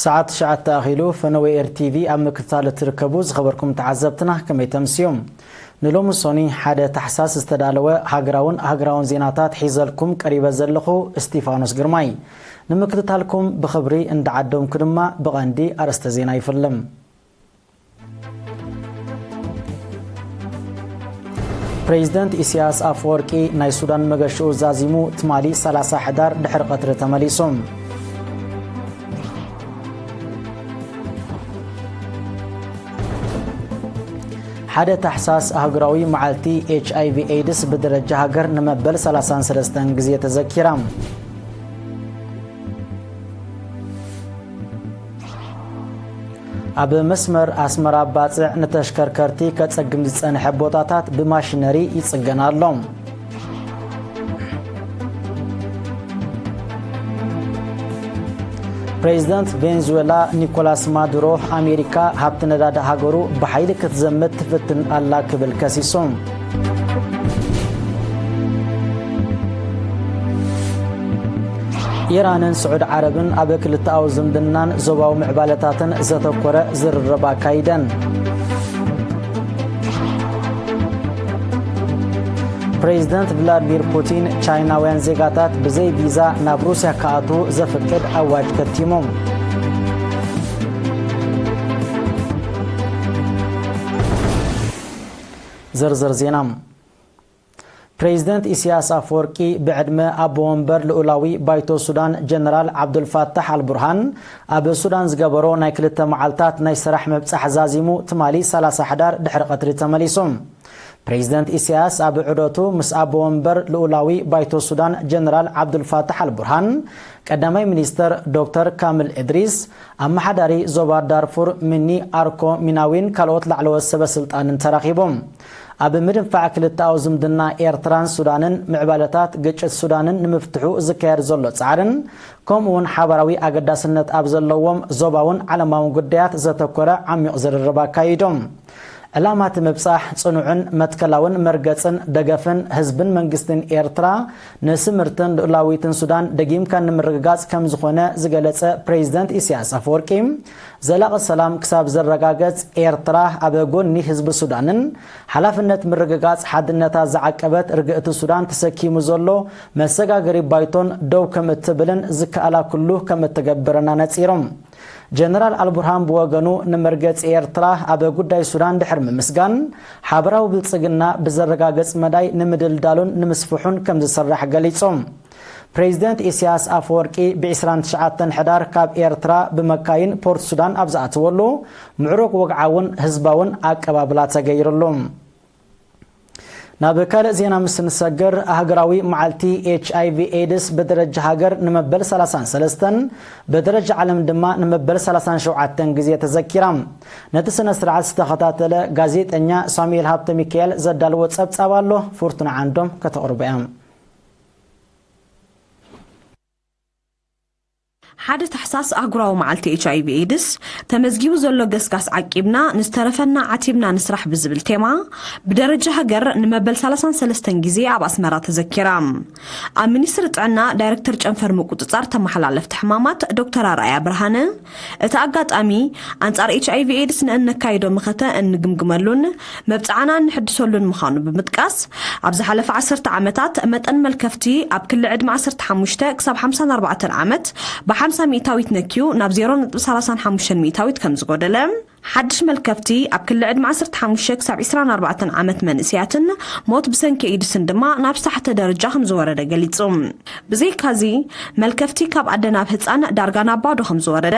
ሰዓት ትሽዓተ ኣኺሉ። ፈነወ ኤር ቲቪ ኣብ ምክትታል እትርከቡ ዝኸበርኩም ተዓዘብትና ከመይ ተምስዮም? ንሎሚ ሶኒ ሓደ ታሕሳስ ዝተዳለወ ሃገራውን ሃገራውን ዜናታት ሒዘልኩም ቀሪበ ዘለኹ እስጢፋኖስ ግርማይ። ንምክትታልኩም ብኽብሪ እንዳዓደምኩ ድማ ብቐንዲ ኣርእስተ ዜና ይፍልም። ፕሬዚደንት ኢሳያስ ኣፈወርቂ ናይ ሱዳን መገሽኡ ዛዚሙ ትማሊ ሰላሳ ሕዳር ድሕሪ ቀትሪ ተመሊሱ። ሓደ ታሕሳስ ኣህጉራዊ መዓልቲ ኤች ኣይ ቪ ኤድስ ብደረጃ ሃገር ንመበል ሰላሳን ሰለስተን ግዜ ተዘኪራ። ኣብ መስመር ኣስመራ ባጽዕ ንተሽከርከርቲ ከጸግም ዝጸንሐ ቦታታት ብማሽነሪ ይጽገን ኣሎ። ፕሬዚደንት ቬንዙዌላ ኒኮላስ ማዱሮ፣ ኣሜሪካ ሃብቲ ነዳዲ ሃገሩ ብሓይሊ ክትዘምት ትፍትን ኣላ ክብል ከሲሱ። ኢራንን ስዑድ ዓረብን ኣብ ክልተኣዊ ዝምድናን ዞባዊ ምዕባለታትን ዘተኮረ ዝርርብ ኣካይደን። ፕሬዚደንት ቭላድሚር ፑቲን፣ ቻይናውያን ዜጋታት ብዘይ ቪዛ ናብ ሩስያ ክኣትዉ ዘፍቅድ ኣዋጅ ከቲሞም። ዝርዝር ዜና። ፕሬዚደንት ኢሳያስ ኣፈወርቂ ብዕድመ ኣቦ ወንበር ልኡላዊ ባይቶ ሱዳን ጀነራል ዓብዱልፋታሕ ኣልቡርሃን ኣብ ሱዳን ዝገበሮ ናይ ክልተ መዓልታት ናይ ስራሕ ምብጻሕ ዛዚሙ ትማሊ ሰላሳ ሕዳር ድሕሪ ቀትሪ ተመሊሱ። ፕሬዚደንት ኢሳያስ ኣብ ዑደቱ ምስ ኣቦ ወንበር ልኡላዊ ባይቶ ሱዳን ጀነራል ዓብዱልፋታሕ ኣልቡርሃን፣ ቀዳማይ ሚኒስተር ዶክተር ካምል እድሪስ፣ ኣመሓዳሪ ዞባ ዳርፉር ሚኒ ኣርኮ ሚናዊን ካልኦት ላዕለዎት ሰበ ስልጣንን ተራኺቦም። ኣብ ምድንፋዕ ክልተኣዊ ዝምድና ኤርትራን ሱዳንን፣ ምዕባለታት ግጭት ሱዳንን ንምፍትሑ ዝካየድ ዘሎ ጻዕርን፣ ከምኡውን ሓባራዊ ኣገዳስነት ኣብ ዘለዎም ዞባውን ዓለማውን ጉዳያት ዘተኮረ ዓሚቕ ዝርርብ ኣካይዶም። ዕላማ እቲ ምብጻሕ ጽኑዕን መትከላውን መርገጽን ደገፍን ህዝብን መንግስትን ኤርትራ ንስምርትን ልኡላዊትን ሱዳን ደጊምካ ንምርግጋጽ ከም ዝኾነ ዝገለጸ ፕሬዚደንት ኢሳያስ ኣፈወርቂ፣ ዘላቒ ሰላም ክሳብ ዝረጋገጽ ኤርትራ ኣብ ጎኒ ህዝቢ ሱዳንን ሓላፍነት ምርግጋጽ ሓድነታ ዝዓቀበት ርግእቲ ሱዳን ተሰኪሙ ዘሎ መሰጋገሪ ባይቶን ደው ከም እትብልን ዝከኣላ ኩሉ ከም እትገብርን ኣነጺሮም። ጀነራል ኣልቡርሃን ብወገኑ፣ ንመርገጺ ኤርትራ ኣብ ጉዳይ ሱዳን ድሕሪ ምምስጋን፣ ሓበራዊ ብልጽግና ብዘረጋግጽ መዳይ ንምድልዳሉን ንምስፍሑን ከም ዝስራሕ ገሊጹ። ፕሬዚደንት ኢሳያስ ኣፈወርቂ ብ ዕስራን ትሽዓተን ሕዳር ካብ ኤርትራ ብመካይን ፖርት ሱዳን ኣብ ዝኣተወሉ፣ ምዕሩግ ወግዓውን ህዝባውን ኣቀባብላ ተገይሩሉ። ናብ ካልእ ዜና ምስ ንሰግር፣ ኣህጉራዊ መዓልቲ ኤች ኣይ ቪ ኤድስ ብደረጃ ሃገር ንመበል ሰላሳን ሰለስተን፣ ብደረጃ ዓለም ድማ ንመበል ሰላሳን ሸውዓተን ግዜ ተዘኪራ። ነቲ ስነ ስርዓት ዝተኸታተለ ጋዜጠኛ ሳሙኤል ሃብተ ሚካኤል ዘዳለዎ ጸብጻብ ኣሎ፣ ፍርቱና ዓንዶም ከተቕርቦ እያ። ሓደ ታሕሳስ ኣህጉራዊ መዓልቲ ኤች ኣይ ቪ ኤድስ፣ ተመዝጊቡ ዘሎ ገስጋስ ዓቂብና፣ ንዝተረፈና ዓቲብና ንስራሕ ብዝብል ቴማ፣ ብደረጃ ሃገር ንመበል ሰላሳን ሰለስተን ግዜ ኣብ ኣስመራ ተዘኪራ። ኣብ ሚኒስትሪ ጥዕና ዳይሬክተር ጨንፈር ምቁጽጻር ተመሓላለፍቲ ሕማማት ዶክተር ኣርኣያ ብርሃነ፣ እቲ ኣጋጣሚ ኣንጻር ኤች ኣይ ቪ ኤድስ ንእነካይዶ መኸተ እንግምግመሉን መብጽዓና እንሕድሰሉን ምዃኑ ብምጥቃስ፣ ኣብ ዝሓለፈ ዓሰርተ ዓመታት መጠን መልከፍቲ ኣብ ክሊ ዕድመ ዓሰርተ ሓሙሽተ ክሳብ ሓምሳን ኣርባዕተን ዓመት ብሓምሳ ሚእታዊት ነክዩ ናብ ዜሮ ነጥቢ ሰላሳን ሓሙሽተን ሚእታዊት ከም ዝጎደለ፣ ሓድሽ መልከፍቲ ኣብ ክሊ ዕድመ ዓሰርተ ሓሙሽተ ክሳብ ዕስራን ኣርባዕተን ዓመት መንእሰያትን ሞት ብሰንኪ ኤድስን ድማ ናብ ዝተሓተ ደረጃ ከም ዝወረደ ገሊጹ። ብዘይካዚ፣ መልከፍቲ ካብ ኣደ ናብ ህጻን ዳርጋ ናብ ባዶ ከም ዝወረደ፣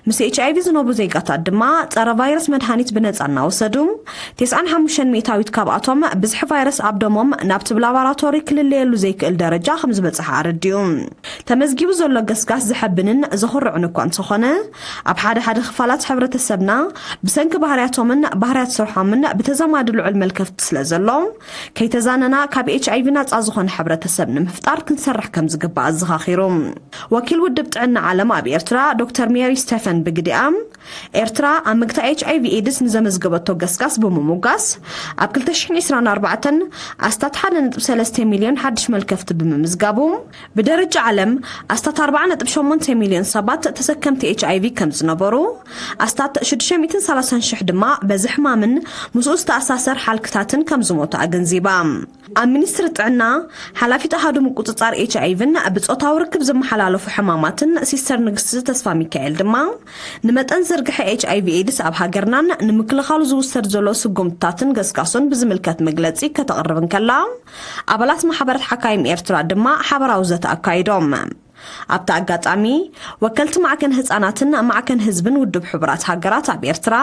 ምስ ኤች ኣይ ቪ ዝነብሩ ዜጋታት ድማ ጸረ ቫይረስ መድሃኒት ብነጻ እናወሰዱ፣ ተስዓን ሓሙሽተን ሚእታዊት ካብኣቶም ብዝሒ ቫይረስ ኣብ ደሞም ናብቲ ብላቦራቶሪ ክልለየሉ ዘይክእል ደረጃ ከም ዝበጽሐ ኣረዲኡ። ተመዝጊቡ ዘሎ ገስጋስ ዘሐብንን ዘኹርዕን እኳ እንተኾነ፣ ኣብ ሓደ ሓደ ክፋላት ሕብረተሰብና ብሰንኪ ባህርያቶምን ባህርያት ስርሖምን ብተዛማዲ ልዑል መልከፍቲ ስለ ዘሎ፣ ከይተዛነና ካብ ኤች ኣይ ቪ ናጻ ዝኾነ ሕብረተሰብ ንምፍጣር ክንሰርሕ ከም ዝግባእ ኣዘኻኺሩ። ወኪል ውድብ ጥዕና ዓለም ኣብ ኤርትራ ዶክተር ሜሪ ስቴፈን ብግዲኣ፣ ኤርትራ ኣብ ምግታእ ኤች ኣይ ቪ ኤድስ ንዘመዝገበቶ ገስጋስ ብምሙጋስ፣ ኣብ ክልተ ሽሕን ዕስራን ኣርባዕተን ኣስታት ሓደ ነጥቢ ሰለስተ ሚልዮን ሓድሽ መልከፍቲ ብምምዝጋቡ፣ ብደረጃ ዓለም ኣስታት ኣርባዓ ነጥቢ ሸሞንተ ሚልዮን ሰባት ተሰከምቲ ኤች ኣይ ቪ ከም ዝነበሩ፣ ኣስታት ሽዱሽተ ሚእትን ሰላሳን ሽሕ ድማ በዚ ሕማምን ምስኡ ዝተኣሳሰር ሓልክታትን ከም ዝሞቱ ኣገንዚባ። ኣብ ሚኒስትሪ ጥዕና፣ ሓላፊት ኣሃዱ ምቁጽጻር ኤች ኣይ ቪን ብጾታዊ ርክብ ዝመሓላለፉ ሕማማትን ሲስተር ንግስቲ ተስፋ ሚካኤል ድማ፣ ንመጠን ዝርግሐ ኤች ኣይ ቪ ኤድስ ኣብ ሃገርናን ንምክልኻሉ ዝውሰድ ዘሎ ስጉምትታትን ገስጋሶን ብዝምልከት መግለጺ ከተቕርብ እንከላ፣ ኣባላት ማሕበራት ሓካይም ኤርትራ ድማ ሓበራዊ ዘተ ኣካይዶም። ኣብቲ ኣጋጣሚ፣ ወከልቲ ማዕከን ህጻናትን ማዕከን ህዝብን ውድብ ሕቡራት ሃገራት ኣብ ኤርትራ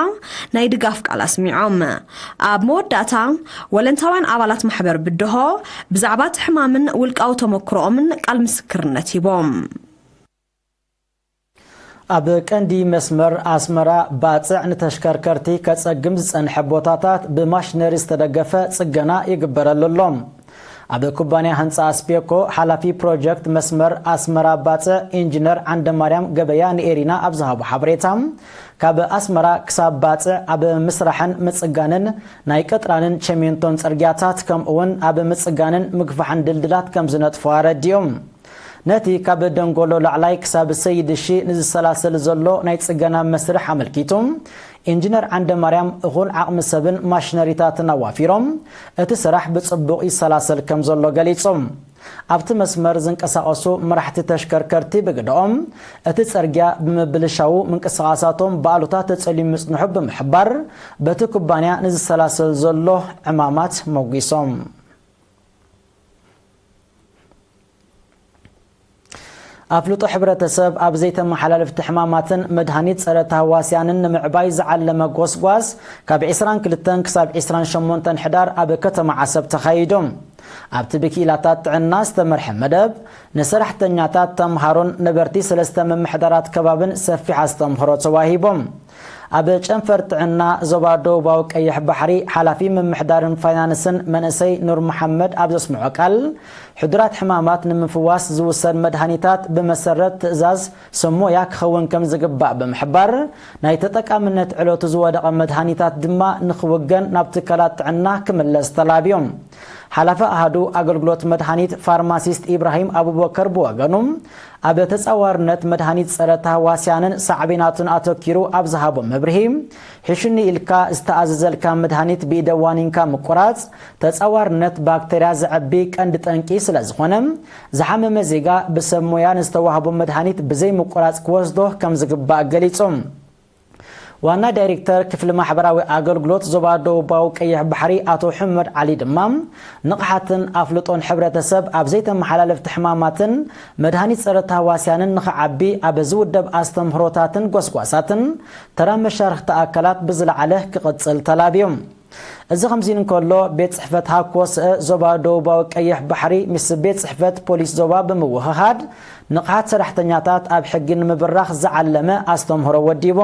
ናይ ድጋፍ ቃል ኣስሚዖም። ኣብ መወዳእታ፣ ወለንታውያን ኣባላት ማሕበር ብድሆ ብዛዕባ እቲ ሕማምን ውልቃዊ ተመክሮኦምን ቃል ምስክርነት ሂቦም። ኣብ ቀንዲ መስመር ኣስመራ ባጽዕ ንተሽከርከርቲ ከጸግም ዝጸንሐ ቦታታት ብማሽነሪ ዝተደገፈ ጽገና ይግበረሉ ኣሎ። ኣብ ኩባንያ ህንጻ ኣስፔኮ ሓላፊ ፕሮጀክት መስመር ኣስመራ ባጽዕ ኢንጂነር ዓንደማርያም ገበያ ንኤሪና ኣብ ዝሃቦ ሓበሬታ፣ ካብ ኣስመራ ክሳብ ባጽዕ ኣብ ምስራሕን ምጽጋንን ናይ ቅጥራንን ቸሜንቶን ጽርግያታት ከምኡውን ኣብ ምጽጋንን ምግፋሕን ድልድላት ከም ዝነጥፉ ኣረዲኦም። ነቲ ካብ ደንጎሎ ላዕላይ ክሳብ ሰይድ ሺ ንዝሰላሰል ዘሎ ናይ ጽገና መስርሕ ኣመልኪቱ፣ ኢንጂነር ዓንደ ማርያም እኹል ዓቕሚ ሰብን ማሽነሪታትን ኣዋፊሮም እቲ ስራሕ ብጽቡቕ ይሰላሰል ከም ዘሎ ገሊጾም። ኣብቲ መስመር ዝንቀሳቐሱ መራሕቲ ተሽከርከርቲ ብግደኦም፣ እቲ ጽርግያ ብምብልሻዉ ምንቅስቓሳቶም ብኣሉታ ተጸልዩ ምጽንሑ ብምሕባር፣ በቲ ኩባንያ ንዝሰላሰል ዘሎ ዕማማት መጒሶም። ኣፍልጦ ሕብረተሰብ ኣብ ዘይተመሓላለፍቲ ሕማማትን መድሃኒት ጸረ ታህዋስያንን ንምዕባይ ዝዓለመ ጎስጓስ ካብ ዕስራን ክልተን ክሳብ ዕስራን ሸሞንተን ሕዳር ኣብ ከተማ ዓሰብ ተኻይዱ። ኣብቲ ብክኢላታት ጥዕና ዝተመርሐ መደብ፣ ንሰራሕተኛታት፣ ተምሃሮን ነበርቲ ሰለስተ ምምሕዳራት ከባብን ሰፊሕ ኣስተምህሮ ተዋሂቦም። ኣብ ጨንፈር ጥዕና ዞባ ደቡባዊ ቀይሕ ባሕሪ ሓላፊ ምምሕዳርን ፋይናንስን መንእሰይ ኑር መሓመድ ኣብ ዘስምዖ ቃል፣ ሕዱራት ሕማማት ንምፍዋስ ዝውሰድ መድሃኒታት ብመሰረት ትእዛዝ ሰብ ሞያ ክኸውን ከም ዝግባእ ብምሕባር፣ ናይ ተጠቃምነት ዕለቱ ዝወደቐ መድሃኒታት ድማ ንኽውገን ናብ ትካላት ጥዕና ክምለስ ተላብዮም። ሓላፊ ኣሃዱ ኣገልግሎት መድሃኒት ፋርማሲስት ኢብራሂም ኣቡበከር ብወገኑ፣ ኣብ ተጻዋርነት መድሃኒት ጸረ ታህዋስያንን ሳዕቤናቱን ኣተኪሩ ኣብ ዝሃቦ መብርሂ፣ ሕሹኒ ኢልካ ዝተኣዘዘልካ መድሃኒት ብኢደ ዋኒንካ ምቁራጽ፣ ተጻዋርነት ባክተርያ ዘዕቢ ቀንዲ ጠንቂ ስለ ዝኾነ፣ ዝሓመመ ዜጋ ብሰብ ሞያ ንዝተዋህቦ መድሃኒት ብዘይ ምቁራጽ ክወስዶ ከም ዝግባእ ገሊጹ። ዋና ዳይሬክተር ክፍሊ ማሕበራዊ ኣገልግሎት ዞባ ደቡባዊ ቀይሕ ባሕሪ ኣቶ ሕመድ ዓሊ ድማ፣ ንቕሓትን ኣፍልጦን ሕብረተሰብ ኣብ ዘይተመሓላለፍቲ ሕማማትን መድሃኒት ጸረ ታህዋስያንን ንኽዓቢ ኣብ ዝውደብ ኣስተምህሮታትን ጎስጓሳትን ተራ መሻርኽቲ ኣካላት ብዝለዓለ ክቕጽል ተላብዮም። እዚ ከምዚ እንከሎ፣ ቤት ጽሕፈት ሃኮ ስእ ዞባ ደቡባዊ ቀይሕ ባሕሪ ምስ ቤት ጽሕፈት ፖሊስ ዞባ ብምውህሃድ፣ ንቕሓት ሰራሕተኛታት ኣብ ሕጊ ንምብራኽ ዝዓለመ ኣስተምህሮ ወዲቡ።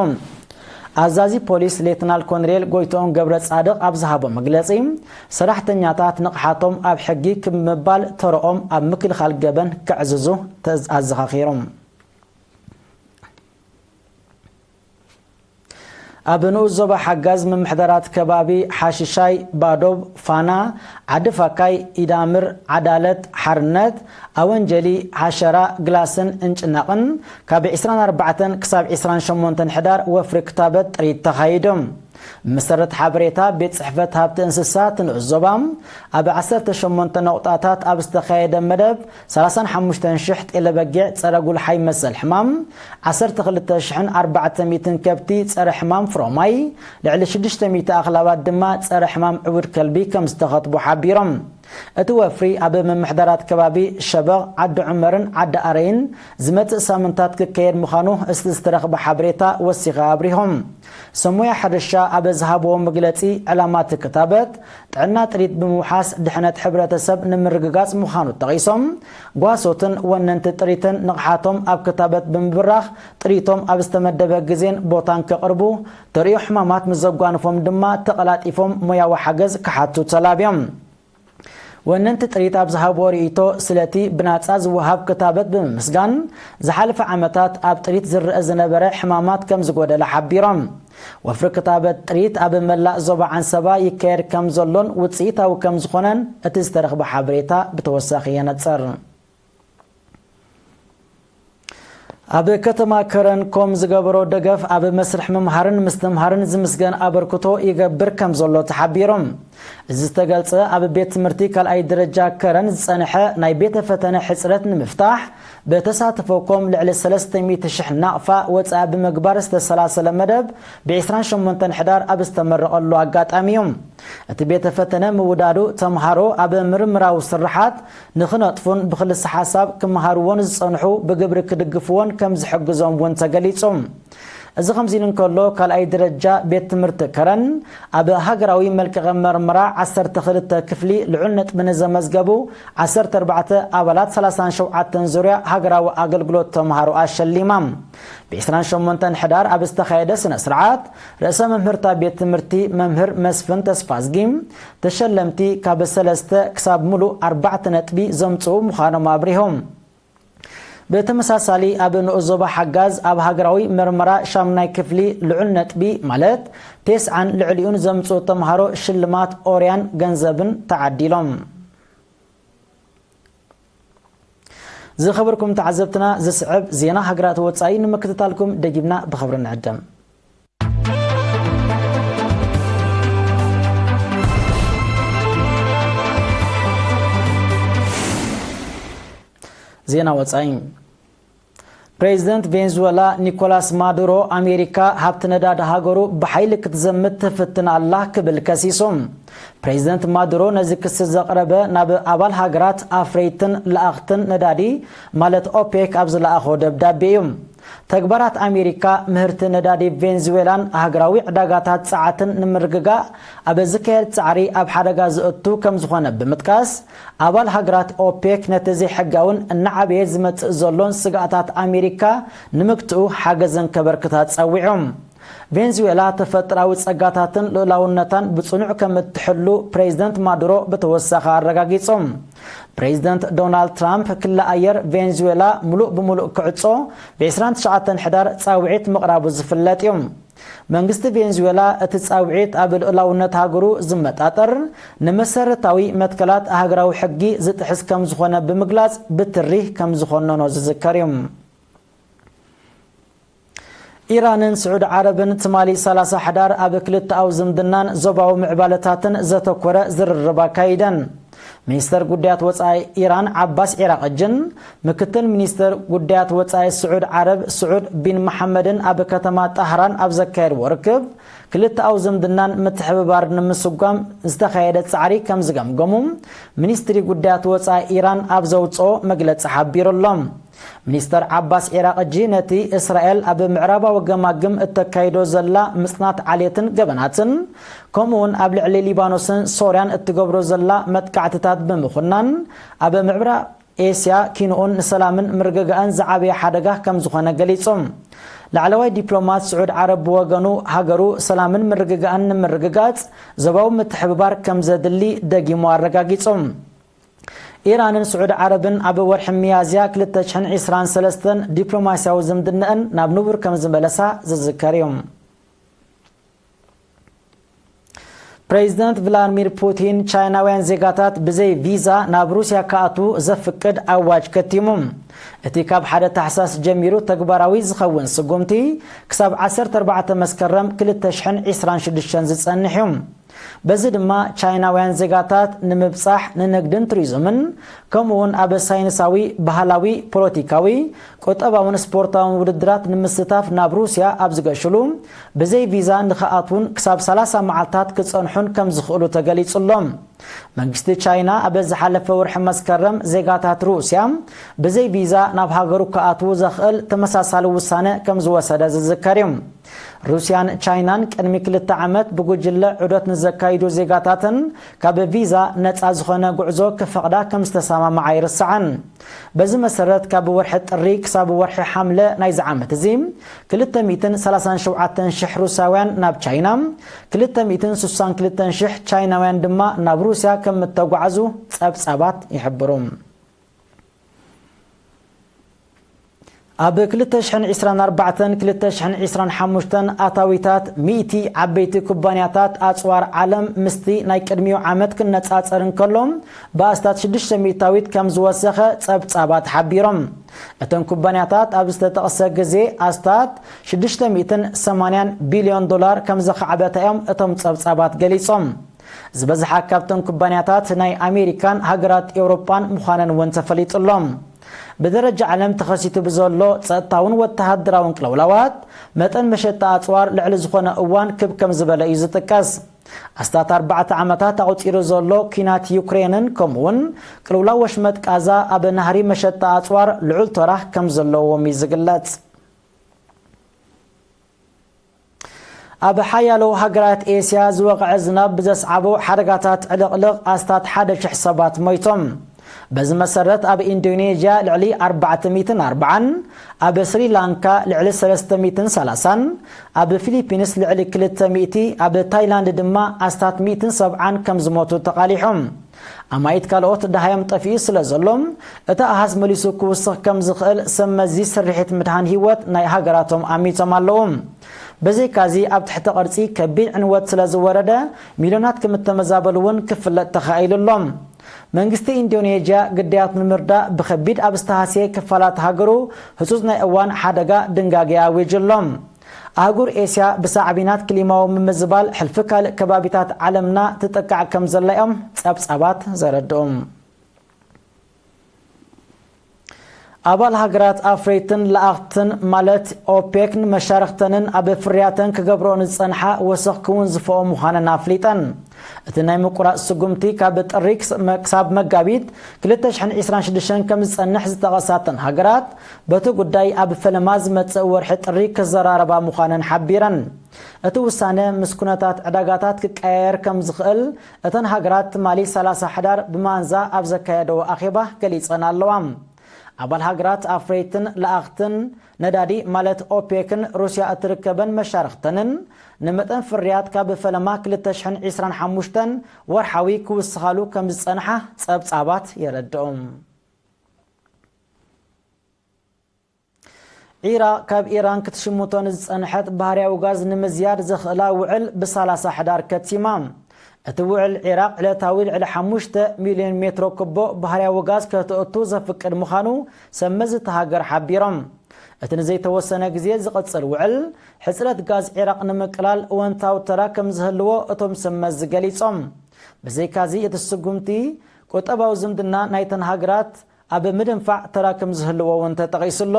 ኣዛዚ ፖሊስ ሌትናል ኮሎኔል ጎይትኦም ገብረ ጻድቕ ኣብ ዝሃቦ መግለጺ፣ ሰራሕተኛታት ንቕሓቶም ኣብ ሕጊ ክብ ምባል ተረኦም ኣብ ምክልኻል ገበን ከዕዝዙ ተዝ-፣ ኣዘኻኺሮም። ኣብ ንኡስ ዞባ ሓጋዝ ምምሕዳራት ከባቢ ሓሽሻይ፣ ባዶብ፣ ፋና፣ ዓዲ ፋካይ፣ ኢዳምር፣ ዓዳለት፣ ሓርነት፣ ኣወንጀሊ፣ ሓሸራ፣ ግላስን እንጭናቕን ካብ ዕስራን ኣርባዕተን ክሳብ ዕስራን ሸሞንተን ሕዳር ወፍሪ ክታበት ጥሪት ተኻይዱ። ብመሰረት ሓበሬታ ቤት ጽሕፈት ሃብቲ እንስሳት ንኡስ ዞባ፣ ኣብ ዓሰርተ ሸሞንተ ነቑጣታት ኣብ ዝተኻየደ መደብ፣ ሰላሳን ሓሙሽተን ሽሕ ጤለ በጊዕ ጸረ ጉልሓይ መሰል ሕማም፣ ዓሰርተ ክልተ ሽሕን ኣርባዕተ ሚእትን ከብቲ ጸረ ሕማም ፍሮማይ፣ ልዕሊ ሽዱሽተ ሚእቲ ኣኽላባት ድማ ጸረ ሕማም ዕቡድ ከልቢ ከም ዝተኸትቡ ሓቢሮም። እቲ ወፍሪ ኣብ ምምሕዳራት ከባቢ ሸበቕ፣ ዓዲ ዑመርን ዓዲ ኣረይን ዝመጽእ ሳምንታት ክካየድ ምዃኑ እቲ ዝተረኽበ ሓበሬታ ወሲኸ ኣብሪሆም። ሰብ ሞያ ሕርሻ ኣብ ዝሃብዎ መግለጺ፣ ዕላማ እቲ ክታበት ጥዕና ጥሪት ብምውሓስ ድሕነት ሕብረተሰብ ንምርግጋጽ ምዃኑ ጠቒሶም፣ ጓሶትን ወነንቲ ጥሪትን ንቕሓቶም ኣብ ክታበት ብምብራኽ ጥሪቶም ኣብ ዝተመደበ ግዜን ቦታን ከቕርቡ፣ ተርእዮ ሕማማት ምስ ዘጓንፎም ድማ ተቐላጢፎም ሞያዊ ሓገዝ ክሓቱ ተላብዮም። ወነንቲ ጥሪት ኣብ ዝሃብዎ ርእይቶ፣ ስለቲ ብናጻ ዝወሃብ ክታበት ብምምስጋን፣ ዝሓለፈ ዓመታት ኣብ ጥሪት ዝረአ ዝነበረ ሕማማት ከም ዝጎደለ ሓቢሮም። ወፍሪ ክታበት ጥሪት ኣብ መላእ ዞባ ዓንሰባ ይካየድ ከም ዘሎን ውጽኢታዊ ከም ዝኾነን እቲ ዝተረኽበ ሓበሬታ ብተወሳኺ የነጽር። ኣብ ከተማ ከረን ኮም ዝገበሮ ደገፍ ኣብ መስርሕ ምምሃርን ምስትምሃርን ዝምስገን ኣበርክቶ ይገብር ከም ዘሎ ተሓቢሮም። እዚ ዝተገልጸ ኣብ ቤት ትምህርቲ ካልኣይ ደረጃ ከረን ዝጸንሐ ናይ ቤተ ፈተነ ሕጽረት ንምፍታሕ ብተሳትፎ ኮም ልዕሊ ሰለስተ ሚእቲ ሽሕ ናቕፋ ወጻኢ ብምግባር ዝተሰላሰለ መደብ ብ ዕስራን ሸሞንተን ሕዳር ኣብ ዝተመረቐሉ ኣጋጣሚ እዩ። እቲ ቤተ ፈተነ ምውዳዱ ተምሃሮ ኣብ ምርምራዊ ስርሓት ንኽነጥፉን ብኽልሰ ሓሳብ ክመሃርዎን ዝጸንሑ ብግብሪ ክድግፍዎን ከም ዝሕግዞም እውን ተገሊጹ። እዚ ከምዚ ኢሉ እንከሎ፣ ካልኣይ ደረጃ ቤት ትምህርቲ ከረን ኣብ ሃገራዊ መልቀቐ መርመራ ዓሰርተ ክልተ ክፍሊ ልዑል ነጥቢ ንዘመዝገቡ ዓሰርተ ኣርባዕተ ኣባላት ሰላሳን ሸውዓተን ዙርያ ሃገራዊ ኣገልግሎት ተምሃሮ ኣሸሊማ። ብ ዕስራን ሸሞንተን ሕዳር ኣብ ዝተኻየደ ስነ ስርዓት፣ ርእሰ መምህርታ ቤት ትምህርቲ መምህር መስፍን ተስፋዝጊ፣ ተሸለምቲ ካብ ሰለስተ ክሳብ ሙሉእ ኣርባዕተ ነጥቢ ዘምጽኡ ምዃኖም ኣብሪሆም። ብተመሳሳሊ፣ ኣብ ንኡስ ዞባ ሓጋዝ ኣብ ሃገራዊ መርመራ ሻምናይ ክፍሊ ልዑል ነጥቢ፣ ማለት ቴስዓን ልዕሊኡን ዘምጽኡ ተምሃሮ ሽልማት ኦርያን ገንዘብን ተዓዲሎም። ዝኸበርኩም ተዓዘብትና፣ ዝስዕብ ዜና ሃገራት ወጻኢ ንምክትታልኩም ደጊምና ብኽብሪ ንዕደም። ዜና ወጻኢ። ፕሬዚደንት ቬንዙዌላ ኒኮላስ ማዱሮ፣ ኣሜሪካ ሃብቲ ነዳዲ ሃገሩ ብሓይሊ ክትዘምት ትፍትን ኣላ ክብል ከሲሱ። ፕሬዚደንት ማዱሮ ነዚ ክሲ ዘቕረበ ናብ ኣባል ሃገራት ኣፍረይትን ለኣኽትን ነዳዲ፣ ማለት ኦፔክ፣ ኣብ ዝለኣኾ ደብዳቤ እዩ። ተግባራት ኣሜሪካ ምህርቲ ነዳዲ ቬንዙዌላን ሃገራዊ ዕዳጋታት ጸዓትን ንምርግጋእ ኣብ ዝካየድ ጻዕሪ ኣብ ሓደጋ ዘእቱ ከም ዝኾነ ብምጥቃስ፣ ኣባል ሃገራት ኦፔክ ነቲ ዘይሕጋውን እናዓበየ ዝመጽእ ዘሎን ስግኣታት ኣሜሪካ ንምግትኡ ሓገዘን ከበርክታ ጸዊዑ። ቬንዙዌላ ተፈጥራዊ ጸጋታትን ልኡላውነታን ብጽኑዕ ከም እትሕሉ ፕሬዚደንት ማዱሮ ብተወሳኺ ኣረጋጊጹ። ፕሬዚደንት ዶናልድ ትራምፕ ክሊ ኣየር ቬንዙዌላ ምሉእ ብምሉእ ክዕጾ ብ ዕስራን ትሽዓተን ሕዳር ጻውዒት ምቕራቡ ዝፍለጥ እዩ። መንግስቲ ቬንዙዌላ እቲ ጻውዒት ኣብ ልኡላውነት ሃገሩ ዝመጣጠር፣ ንመሰረታዊ መትከላት ሃገራዊ ሕጊ ዝጥሕስ ከም ዝኾነ ብምግላጽ ብትሪ ከም ዝኾነኖ ዝዝከር እዩ። ኢራንን ስዑዲ ዓረብን ትማሊ ሰላሳ ሕዳር ኣብ ክልተኣዊ ዝምድናን ዞባዊ ምዕባለታትን ዘተኮረ ዝርርብ ኣካይደን። ሚኒስተር ጉዳያት ወጻኢ ኢራን ዓባስ ዒራቕጅን ምክትል ሚኒስተር ጉዳያት ወጻኢ ስዑድ ዓረብ ስዑድ ቢን መሓመድን ኣብ ከተማ ጣህራን ኣብ ዘካየድዎ ርክብ፣ ክልተኣዊ ዝምድናን ምትሕብባር ንምስጓም ዝተኻየደ ጻዕሪ ከም ዝገምገሙ ሚኒስትሪ ጉዳያት ወጻኢ ኢራን ኣብ ዘውጽኦ መግለጺ ሓቢሩ ኣሎ። ሚኒስተር ዓባስ ዒራቕጂ ነቲ እስራኤል ኣብ ምዕራባዊ ገማግም እተካይዶ ዘላ ምጽናት ዓሌትን ገበናትን፣ ከምኡውን ኣብ ልዕሊ ሊባኖስን ሶርያን እትገብሮ ዘላ መጥቃዕትታት ብምኹናን፣ ኣብ ምዕራብ ኤስያ ኪንኡን ንሰላምን ምርግጋእን ዝዓበየ ሓደጋ ከም ዝኾነ ገሊጹ። ላዕለዋይ ዲፕሎማት ስዑድ ዓረብ ብወገኑ፣ ሃገሩ ሰላምን ምርግጋእን ንምርግጋጽ ዞባዊ ምትሕብባር ከም ዘድሊ ደጊሙ ኣረጋጊጹ። ኢራንን ስዑዲ ዓረብን ኣብ ወርሒ ሚያዝያ ክልተ ሽሕን ዕስራን ሰለስተን ዲፕሎማስያዊ ዝምድነአን ናብ ንቡር ከም ዝመለሳ ዝዝከር እዩ። ፕሬዚደንት ቭላድሚር ፑቲን፣ ቻይናውያን ዜጋታት ብዘይ ቪዛ ናብ ሩስያ ክኣትዉ ዘፍቅድ ኣዋጅ ከቲሙ። እቲ ካብ ሓደ ታሕሳስ ጀሚሩ ተግባራዊ ዝኸውን ስጉምቲ፣ ክሳብ ዓሰርተ ኣርባዕተ መስከረም ክልተ ሽሕን ዕስራን ሽዱሽተን ዝጸንሕ እዩ። በዚ ድማ፣ ቻይናውያን ዜጋታት ንምብጻሕ፣ ንንግድን ቱሪዝምን፣ ከምኡውን ኣብ ሳይንሳዊ፣ ባህላዊ፣ ፖለቲካዊ፣ ቁጠባውን ስፖርታውን ውድድራት ንምስታፍ ናብ ሩስያ ኣብ ዝገሽሉ፣ ብዘይ ቪዛ ንኽኣትዉን ክሳብ ሰላሳ መዓልታት ክጸንሑን ከም ዝኽእሉ ተገሊጹ ኣሎ። መንግስቲ ቻይና ኣብ ዝሓለፈ ወርሒ መስከረም ዜጋታት ሩስያ ብዘይ ቪዛ ናብ ሃገሩ ክኣትዉ ዘኽእል ተመሳሳሊ ውሳነ ከም ዝወሰደ ዝዝከር እዩ። ሩስያን ቻይናን ቅድሚ ክልተ ዓመት ብጉጅለ ዑደት ንዘካይዱ ዜጋታተን ካብ ቪዛ ነጻ ዝኾነ ጉዕዞ ክፈቕዳ ከም ዝተሰማምዓ ኣይርሳዕን። በዚ መሰረት ካብ ወርሒ ጥሪ ክሳብ ወርሒ ሓምለ ናይዚ ዓመት እዚ ክልተ ሚእትን ሰላሳን ሸውዓተን ሽሕ ሩስያውያን ናብ ቻይና፣ ክልተ ሚእትን ስሳን ክልተን ሽሕ ቻይናውያን ድማ ናብ ሩስያ ከም እተጓዕዙ ጸብጻባት ይሕብሩ። ኣብ ክልተ ሽሕን ዕስራን ኣርባዕተን ክልተ ሽሕን ዕስራን ሓሙሽተን ኣታዊታት ሚእቲ ዓበይቲ ኩባንያታት ኣጽዋር ዓለም ምስቲ ናይ ቅድሚኡ ዓመት ክነጻጸር እንከሎ ብኣስታት ሽዱሽተ ሚእታዊት ከም ዝወሰኸ ጸብጻባት ሓቢሮም። እተን ኩባንያታት ኣብ ዝተጠቕሰ ግዜ ኣስታት ሽዱሽተ ሚእትን ሰማንያን ቢልዮን ዶላር ከም ዘኻዕበታ እዮም እቶም ጸብጻባት ገሊጾም። ዝበዝሓ ካብተን ኩባንያታት ናይ ኣሜሪካን ሃገራት ኤውሮጳን ምዃነን እውን ተፈሊጡ ኣሎ። ብደረጃ ዓለም ተኸሲቱ ብዘሎ ጸጥታውን ወተሃደራውን ቅልውላዋት፣ መጠን መሸጣ ኣጽዋር ልዕሊ ዝኾነ እዋን ክብ ከም ዝበለ እዩ ዝጥቀስ። ኣስታት ኣርባዕተ ዓመታት ኣቑጺሩ ዘሎ ኲናት ዩክሬንን ከምኡውን ቅልውላው ወሽመጥ ቃዛ ኣብ ናህሪ መሸጣ ኣጽዋር ልዑል ተራ ከም ዘለዎም እዩ ዝግለጽ። ኣብ ሓያሎ ሃገራት ኤስያ ዝወቕዐ ዝናብ ብዘስዓቦ ሓደጋታት ዕልቕልቕ ኣስታት ሓደ ሽሕ ሰባት ሞይቶም። በዚ መሰረት ኣብ ኢንዶኔዥያ ልዕሊ ኣርባዕተ ሚእትን ኣርባዓን፣ ኣብ ስሪላንካ ልዕሊ ሰለስተ ሚእትን ሰላሳን፣ ኣብ ፊሊፒንስ ልዕሊ ክልተ ሚእቲ፣ ኣብ ታይላንድ ድማ ኣስታት ሚእትን ሰብዓን ከም ዝሞቱ ተቓሊሖም። ኣማኢት ካልኦት ደሃዮም ጠፊኡ ስለ ዘሎ፣ እቲ ኣሃዝ መሊሱ ክውስኽ ከም ዝኽእል ሰብ መዚ ስርሒት ምድሓን ህይወት ናይ ሃገራቶም ኣሚቶም ኣለዉ። ብዘይካዚ ኣብ ትሕቲ ቅርጺ ከቢድ ዕንወት ስለ ዝወረደ፣ ሚልዮናት ከም እተመዛበሉ እውን ክፍለጥ ተኻኢሉ ኣሎ። መንግስቲ ኢንዶኔዥያ ግዳያት ንምርዳእ ብኸቢድ ኣብ ዝተሃስየ ክፋላት ሃገሩ ህጹጽ ናይ እዋን ሓደጋ ድንጋጌ ኣዊጁ ኣሎ። ኣህጉር ኤስያ ብሳዕቤናት ክሊማዊ ምምዝባል ሕልፊ ካልእ ከባቢታት ዓለምና ትጥቃዕ ከም ዘላ እዮም ጸብጻባት ዘረድኡ። ኣባል ሃገራት ኣፍረይትን ለኣኽትን ማለት ኦፔክ ንመሻርኽተንን ኣብ ፍርያተን ክገብርኦ ንዝጸንሓ ወሰኽ ክውን ዝፈኦ ምዃነን ኣፍሊጠን። እቲ ናይ ምቁራጽ ስጉምቲ ካብ ጥሪ ክስ-፣ መ-፣ ክሳብ መጋቢት ክልተ ሽሕን ዕስራን ሽዱሽተን ከም ዝጸንሕ ዝጠቐሳተን ሃገራት፣ በቲ ጉዳይ ኣብ ፈለማ ዝመጽእ ወርሒ ጥሪ ክዘራረባ ምዃነን ሓቢረን። እቲ ውሳነ ምስ ኩነታት ዕዳጋታት ክቀያየር ከም ዝኽእል እተን ሃገራት ትማሊ ሰላሳ ሕዳር ብማንዛ ኣብ ዘካየደዎ ኣኼባ ገሊጸን ኣለዋ። ኣባል ሃገራት ኣፍረይትን ለኣኽትን ነዳዲ ማለት ኦፔክን ሩስያ እትርከበን መሻርኽተንን ንመጠን ፍርያት ካብ ፈለማ ክልተ ሽሕን ዕስራን ሓሙሽተን ወርሓዊ ክውስኻሉ ከም ዝጸንሓ ጸብጻባት የረድኡ። ዒራቕ ካብ ኢራን ክትሽምቶ ንዝጸንሐት ባህርያዊ ጋዝ ንምዝያድ ዘኽእላ ውዕል ብሰላሳ ሕዳር ከቲማ። እቲ ውዕል ዒራቕ ዕለታዊ ልዕሊ ሓሙሽተ ሚልዮን ሜትሮ ክቦ ባህርያዊ ጋዝ ከተእቱ ዘፍቅድ ምዃኑ ሰብ መዚ እታ ሃገር ሓቢሮም። እቲ ንዘይተወሰነ ግዜ ዝቕጽል ውዕል፣ ሕጽረት ጋዝ ዒራቕ ንምቅላል እወንታዊ ተራ ከም ዝህልዎ እቶም ሰብ መዚ ገሊጾም። ብዘይካዚ እቲ ስጉምቲ፣ ቁጠባዊ ዝምድና ናይተን ሃገራት ኣብ ምድንፋዕ ተራ ከም ዝህልዎ እውን ተጠቒሱ ኣሎ።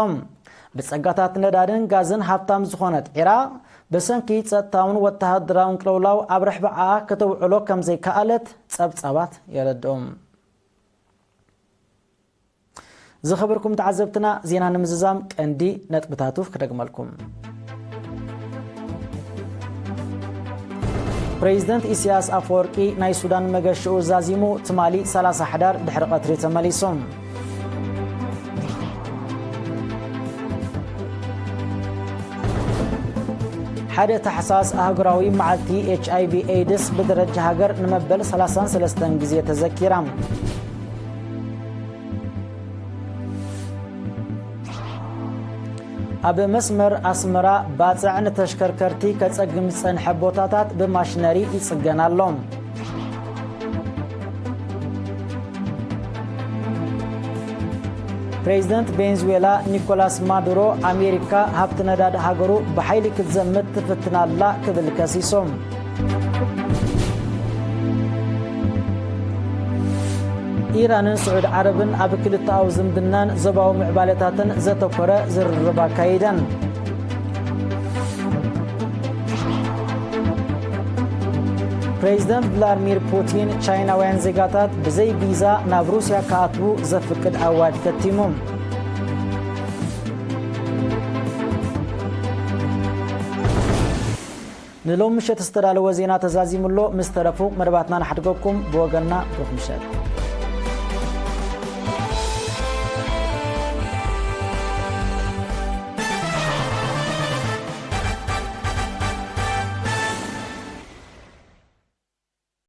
ብጸጋታት ነዳድን ጋዝን ሃብታም ዝኾነት ዒራቕ፣ ብሰንኪ ጸጥታውን ወተሃደራውን ቅልውላው ኣብ ርሕብኣ ከተውዕሎ ከም ዘይከኣለት ጸብጻባት የረድኡ። ዝኸበርኩም ተዓዘብትና፣ ዜና ንምዝዛም ቀንዲ ነጥብታቱ ክደግመልኩም። ፕሬዚደንት ኢሳያስ ኣፈወርቂ ናይ ሱዳን መገሽኡ ዛዚሙ ትማሊ ሰላሳ ሕዳር ድሕሪ ቀትሪ ተመሊሱ። ሓደ ታሕሳስ ኣህጉራዊ መዓልቲ ኤች ኣይ ቪ ኤድስ ብደረጃ ሃገር ንመበል ሰላሳን ሰለስተን ግዜ ተዘኪራ። ኣብ መስመር ኣስመራ ባጽዕ ንተሽከርከርቲ ከጸግም ዝጸንሐ ቦታታት ብማሽነሪ ይጽገን ኣሎ። ፕሬዚደንት ቬንዙዌላ ኒኮላስ ማዱሮ፣ ኣሜሪካ ሃብቲ ነዳዲ ሃገሩ ብሓይሊ ክትዘምት ትፍትን ኣላ ክብል ከሲሱ። ኢራንን ስዑድ ዓረብን ኣብ ክልተኣዊ ዝምድናን ዞባዊ ምዕባለታትን ዘተኮረ ዝርርብ ኣካይደን። ፕሬዚደንት ቭላድሚር ፑቲን፣ ቻይናውያን ዜጋታት ብዘይ ቪዛ ናብ ሩስያ ክኣትዉ ዘፍቅድ ኣዋጅ ከቲሙ። ንሎም ምሸት ዝተዳለወ ዜና ተዛዚሙ ኣሎ። ምስ ተረፉ መደባትና ንሓድገኩም። ብወገንና ብሩኽ ምሸት።